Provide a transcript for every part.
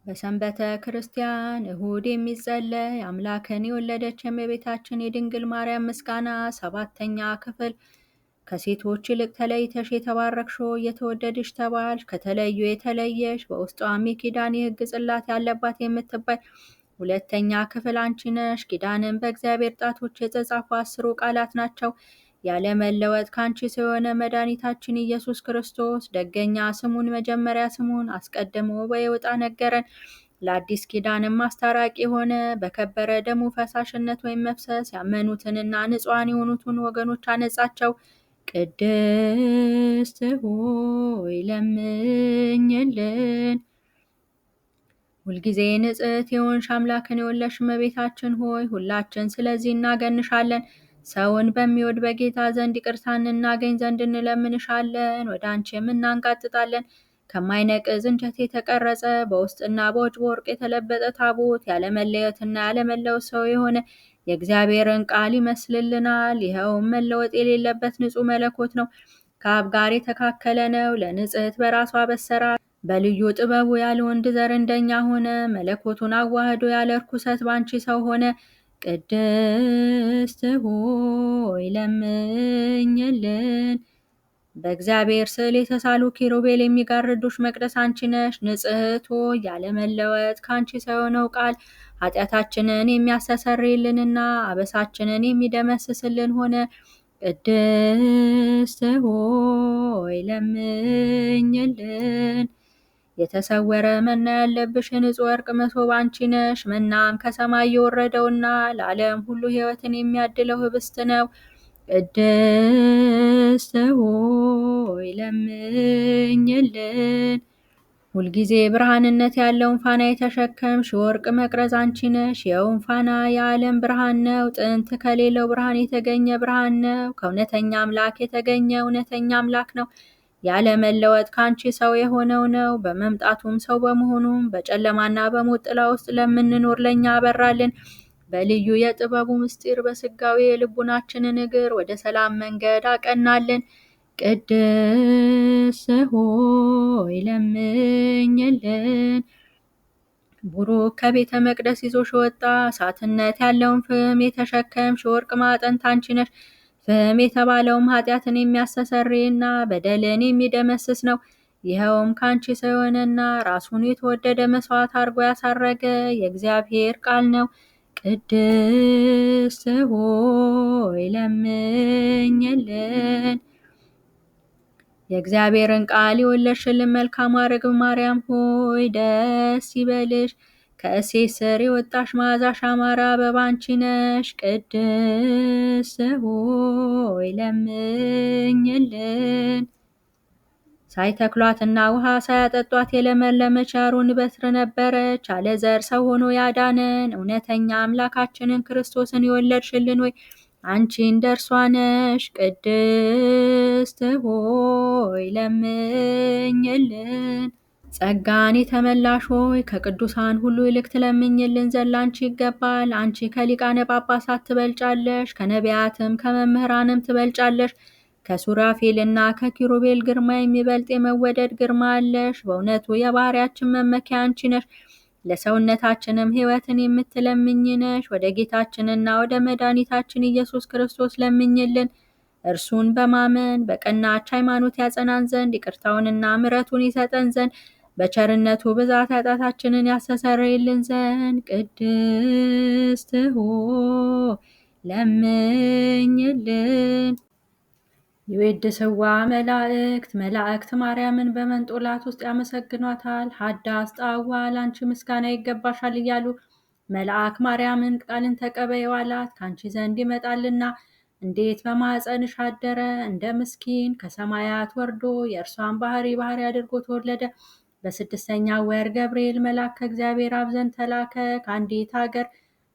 በሰንበተ ክርስቲያን እሁድ የሚጸለይ አምላክን የወለደች የእመቤታችን የድንግል ማርያም ምስጋና 7ኛ ክፍል። ከሴቶች ይልቅ ተለይተሽ የተባረክሽ ሆይ የተወደድሽ ተባልሽ። ከተለዩ የተለየሽ በውስጧም የኪዳን የሕግ ጽላት ያለባት የምትባይ 2ኛ ክፍል አንቺ ነሽ። ኪዳንን በእግዚአብሔር ጣቶች የተጻፉ 10 ቃላት ናቸው። ያለመለወጥ ካንቺ ሰው የሆነ መድኃኒታችን ኢየሱስ ክርስቶስ ደገኛ ስሙን መጀመሪያ ስሙን አስቀድሞ በይወጣ ነገረን። ለአዲስ ኪዳንም አስታራቂ የሆነ በከበረ ደሙ ፈሳሽነት ወይም መፍሰስ ያመኑትንና ንጹሐን የሆኑትን ወገኖች አነጻቸው። ቅድስት ሆይ ለምኝልን። ሁልጊዜ ንጽሕት የሆንሽ አምላክን የወለድሽ እመቤታችን ሆይ ሁላችን ስለዚህ እናገንሻለን። ሰውን በሚወድ በጌታ ዘንድ ይቅርታን እናገኝ ዘንድ እንለምንሻለን። ወደ አንቺም እናንጋጥጣለን። ከማይነቅዝ እንጨት የተቀረጸ በውስጥና በውጭ በወርቅ የተለበጠ ታቦት ያለመለየትና ያለመለወጥ ሰው የሆነ የእግዚአብሔርን ቃል ይመስልልናል። ይኸውም መለወጥ የሌለበት ንጹሕ መለኮት ነው። ከአብ ጋር የተካከለ ነው። ለንጽሕት በራሷ በሰራት። በልዩ ጥበቡ ያለ ወንድ ዘር እንደኛ ሆነ። መለኮቱን አዋህዶ ያለ ርኩሰት ባንቺ ሰው ሆነ። ቅድስት ሆይ ለምኝልን። በእግዚአብሔር ስዕል የተሳሉ ኪሩቤል የሚጋርዱሽ መቅደስ አንቺ ነሽ። ንጽሕት ሆይ ያለመለወጥ ካንቺ ሰው የሆነው ቃል ኃጢአታችንን የሚያስተሰርይልንና አበሳችንን የሚደመስስልን ሆነ። ቅድስት ሆይ ለምኝልን። የተሰወረ መና ያለብሽ የንጹሕ ወርቅ መሶብ አንቺ ነሽ። መናም ከሰማይ የወረደውና ለዓለም ሁሉ ሕይወትን የሚያድለው ህብስት ነው። ቅድስት ሆይ ለምኝልን። ሁልጊዜ ብርሃንነት ያለውን ፋና የተሸከምሽ የወርቅ መቅረዝ አንቺ ነሽ። ይኸውም ፋና የዓለም ብርሃን ነው። ጥንት ከሌለው ብርሃን የተገኘ ብርሃን ነው። ከእውነተኛ አምላክ የተገኘ እውነተኛ አምላክ ነው። ያለመለወጥ ካንቺ ሰው የሆነው ነው። በመምጣቱም ሰው በመሆኑም በጨለማና በሞት ጥላ ውስጥ ለምንኖር ለኛ አበራልን። በልዩ የጥበቡ ምስጢር በስጋዊ የልቡናችንን እግር ወደ ሰላም መንገድ አቀናልን። ቅድስት ሆይ ለምኝልን። ቡሩክ ከቤተ መቅደስ ይዞሽ ወጣ። እሳትነት ያለውን ፍም የተሸከምሽ የወርቅ ማዕጠንት አንቺ ነሽ። ፍም የተባለውም ኃጢአትን የሚያስተሰርይና በደልን የሚደመስስ ነው። ይኸውም ካንቺ ሰው የሆነና ራሱን የተወደደ መስዋዕት አድርጎ ያሳረገ የእግዚአብሔር ቃል ነው። ቅድስት ሆይ ለምኝልን። የእግዚአብሔርን ቃል የወለድሽልን መልካሟ ርግብ ማርያም ሆይ ደስ ይበልሽ። ከእሴይ ስር የወጣሽ መዓዛሽ ያማረ አበባ አንቺ ነሽ። ቅድስት ሆይ ለምኝልን። ሳይተክሏትና ውሃ ሳያጠጧት የለመለመች የአሮን በትር ነበረች። ያለ ዘር ሰው ሆኖ ያዳነን እውነተኛ አምላካችንን ክርስቶስን የወለድሽልን ወይ አንቺ እንደ እርሷ ነሽ። ቅድስት ሆይ ለምኝልን። ጸጋን የተመላሽ ሆይ ከቅዱሳን ሁሉ ይልቅ ትለምኝልን ዘንድ ላንቺ ይገባል። አንቺ ከሊቃነ ጳጳሳት ትበልጫለሽ፣ ከነቢያትም ከመምህራንም ትበልጫለሽ። ከሱራፌልና ከኪሩቤል ግርማ የሚበልጥ የመወደድ ግርማ አለሽ። በእውነቱ የባህሪያችን መመኪያ አንቺ ነሽ። ለሰውነታችንም ሕይወትን የምትለምኝ ነሽ። ወደ ጌታችንና ወደ መድኃኒታችን ኢየሱስ ክርስቶስ ለምኝልን። እርሱን በማመን በቀናች ሃይማኖት ያጸናን ዘንድ ይቅርታውንና ምሕረቱን ይሰጠን ዘንድ በቸርነቱ ብዛት ኃጢአታችንን ያስተሰርይልን ዘንድ ቅድስት ሆይ ለምኝልን። ይዌድስዋ መላእክት መላእክት ማርያምን በመንጦላት ውስጥ ያመሰግኗታል። ሀዳስ ጣዋ ላንቺ ምስጋና ይገባሻል እያሉ መልአክ ማርያምን ቃልን ተቀበይው አላት። ካንቺ ዘንድ ይመጣልና እንዴት በማኅፀንሽ አደረ? እንደ ምስኪን ከሰማያት ወርዶ የእርሷን ባህሪ ባህሪ አድርጎ ተወለደ። በስድስተኛ ወር ገብርኤል መልአክ ከእግዚአብሔር አብ ዘንድ ተላከ። ከአንዲት ሀገር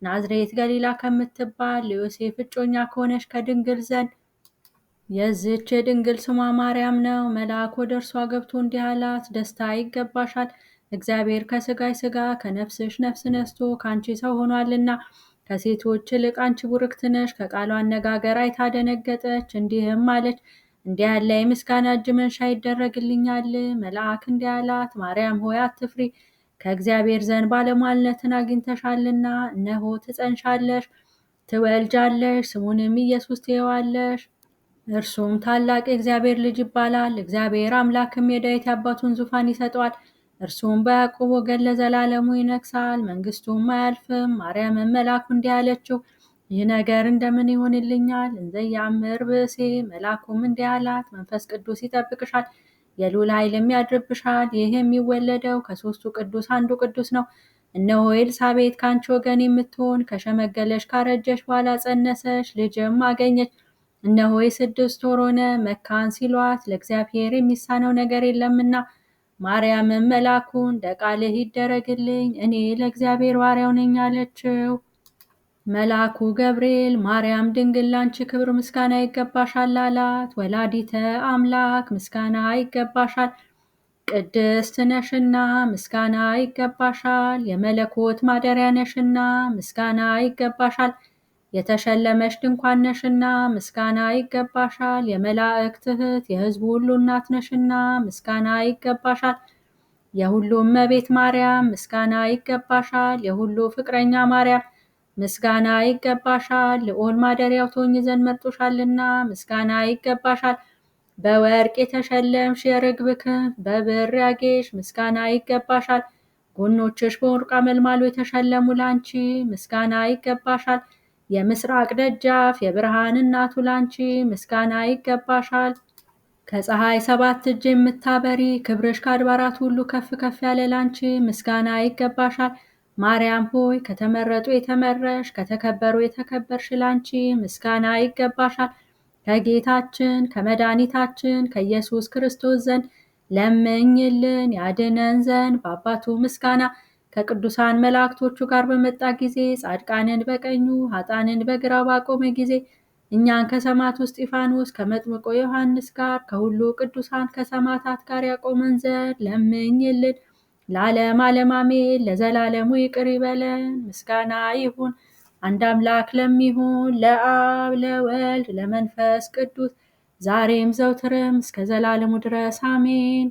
ናዝሬት ገሊላ ከምትባል ለዮሴፍ እጮኛ ከሆነች ከድንግል ዘንድ። የዚህች የድንግል ስሟ ማርያም ነው። መልአክ ወደ እርሷ ገብቶ እንዲህ አላት፣ ደስታ ይገባሻል፣ እግዚአብሔር ከስጋሽ ስጋ ከነፍስሽ ነፍስ ነስቶ ከአንቺ ሰው ሆኗልና ከሴቶች ይልቅ አንቺ ቡርክት ነሽ። ከቃሉ አነጋገር አይታ ደነገጠች፣ እንዲህም አለች፣ እንዲህ ያለ የምስጋና እጅ መንሻ ይደረግልኛል? መልአክ እንዲህ አላት፣ ማርያም ሆይ አትፍሪ፣ ከእግዚአብሔር ዘንድ ባለሟልነትን አግኝተሻልና። እነሆ ትጸንሻለሽ፣ ትወልጃለሽ፣ ስሙንም ኢየሱስ ትይዋለሽ። እርሱም ታላቅ የእግዚአብሔር ልጅ ይባላል። እግዚአብሔር አምላክም የዳዊት አባቱን ዙፋን ይሰጠዋል። እርሱም በያዕቆብ ወገን ለዘላለሙ ይነግሣል፣ መንግስቱም አያልፍም። ማርያምም መልአኩ እንዲህ አለችው፣ ይህ ነገር እንደምን ይሆንልኛል? እንዘ ኢየአምር ብእሴ። መልአኩም እንዲህ አላት፣ መንፈስ ቅዱስ ይጠብቅሻል፣ የልዑል ኃይልም ያድርብሻል። ይህ የሚወለደው ከሦስቱ ቅዱስ አንዱ ቅዱስ ነው። እነሆ ኤልሳቤጥ ከአንቺ ወገን የምትሆን ከሸመገለች ካረጀች በኋላ ጸነሰች፣ ልጅም አገኘች። እነሆ የ6 ወር ሆነ፣ መካን ሲሏት ለእግዚአብሔር የሚሳነው ነገር የለምና። ማርያምም መልአኩን እንደ ቃልህ ይደረግልኝ፣ እኔ ለእግዚአብሔር ባሪያው ነኝ አለችው። መልአኩ ገብርኤል ማርያም ድንግል ላንቺ ክብር ምስጋና ይገባሻል አላት። ወላዲተ አምላክ ምስጋና ይገባሻል፣ ቅድስት ነሽና ምስጋና ይገባሻል። የመለኮት ማደሪያ ነሽና ምስጋና ይገባሻል። የተሸለመሽ ድንኳን ነሽና ምስጋና ይገባሻል። የመላእክት እህት የሕዝቡ ሁሉ እናት ነሽና ምስጋና ይገባሻል። የሁሉ እመቤት ማርያም ምስጋና ይገባሻል። የሁሉ ፍቅረኛ ማርያም ምስጋና ይገባሻል። ልዑል ማደሪያው ትሆኚ ዘንድ መርጦሻልና ምስጋና ይገባሻል። በወርቅ የተሸለምሽ የርግብ ክንፍ በብር ያጌሽ ምስጋና ይገባሻል። ጎኖችሽ በወርቅ አመልማሎ የተሸለሙ ላንቺ ምስጋና ይገባሻል። የምስራቅ ደጃፍ የብርሃን እናቱ ላንቺ ምስጋና ይገባሻል። ከፀሐይ 7 እጅ የምታበሪ ክብርሽ ከአድባራት ሁሉ ከፍ ከፍ ያለ ላንቺ ምስጋና ይገባሻል። ማርያም ሆይ ከተመረጡ የተመረሽ ከተከበሩ የተከበርሽ ላንቺ ምስጋና ይገባሻል። ከጌታችን ከመድኃኒታችን ከኢየሱስ ክርስቶስ ዘንድ ለምኝልን ያድነን ዘንድ በአባቱ ምስጋና ከቅዱሳን መላእክቶቹ ጋር በመጣ ጊዜ ጻድቃንን በቀኙ ኃጥአንን በግራው ባቆመ ጊዜ እኛን ከሰማዕቱ እስጢፋኖስ ከመጥምቆ ዮሐንስ ጋር ከሁሉ ቅዱሳን ከሰማዕታት ጋር ያቆመን ዘንድ ለምኝልን። ለዓለም ዓለም አሜን። ለዘላለሙ ይቅር ይበለን። ምስጋና ይሁን አንድ አምላክ ለሚሆን ለአብ ለወልድ ለመንፈስ ቅዱስ ዛሬም ዘውትርም እስከ ዘላለሙ ድረስ አሜን።